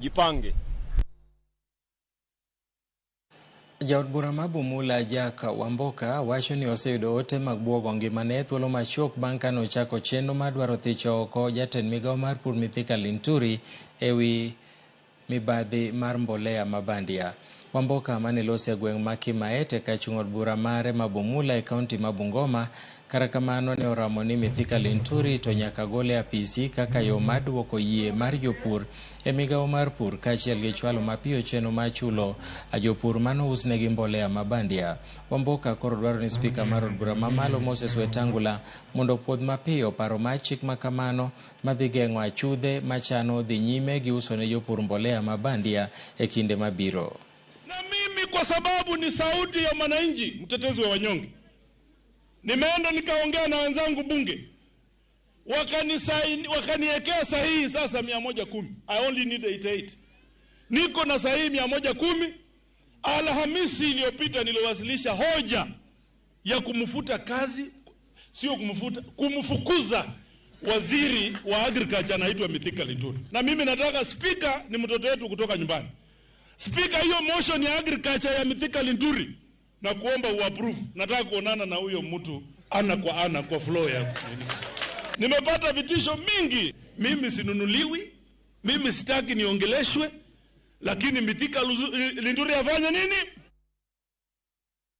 Jipange. Jaod bura ma Bumula Jack Wamboka wacho ni oseyudo ote mag buogo ngimane thuolo machuok bang' kane ochako chenro mar dwaro thicho oko jatend migao mar pur Mithika Linturi ewi mibadhi mar mbolea ma bandia. Wamboka mane loso e gweng' ma Kimaete kachung' od bura mare ma Bumula e kaunti ma Bungoma, kata kamano ne oramo ni Mithika Linturi to nyaka gole apisi kaka yo mar duoko yie mar jopur e migao mar pur kaachiel gi chwalo mapiyo chenro mar chulo jopur manousnegi mbolea ma bandia. Wamboka koro dwaro ni spika mar od bura mamalo Moses Wetangula mondo opuodh mapiyo paro mar chik ma kamano madhi geng'o achudhe machano dhi nyime gi uso ne jopur mbolea ma bandia e kinde mabiro. Na mimi kwa sababu ni sauti ya mwananchi, mtetezi wa wanyonge, nimeenda nikaongea na wenzangu bunge, wakanisaini, wakaniwekea sahihi sasa 110. I only need 88. Niko na sahihi 110. Alhamisi iliyopita niliwasilisha hoja ya kumfuta kazi, sio kumfuta, kumfukuza waziri wa agriculture anaitwa Mithika Linturi. Na mimi nataka spika, ni mtoto wetu kutoka nyumbani. Spika, hiyo motion ya agriculture ya Mithika Linturi na kuomba uapprove. Nataka kuonana na huyo mtu ana kwa ana kwa floor ya. Nimepata vitisho mingi. Mimi sinunuliwi, mimi sitaki niongeleshwe, lakini Mithika Linturi afanye nini?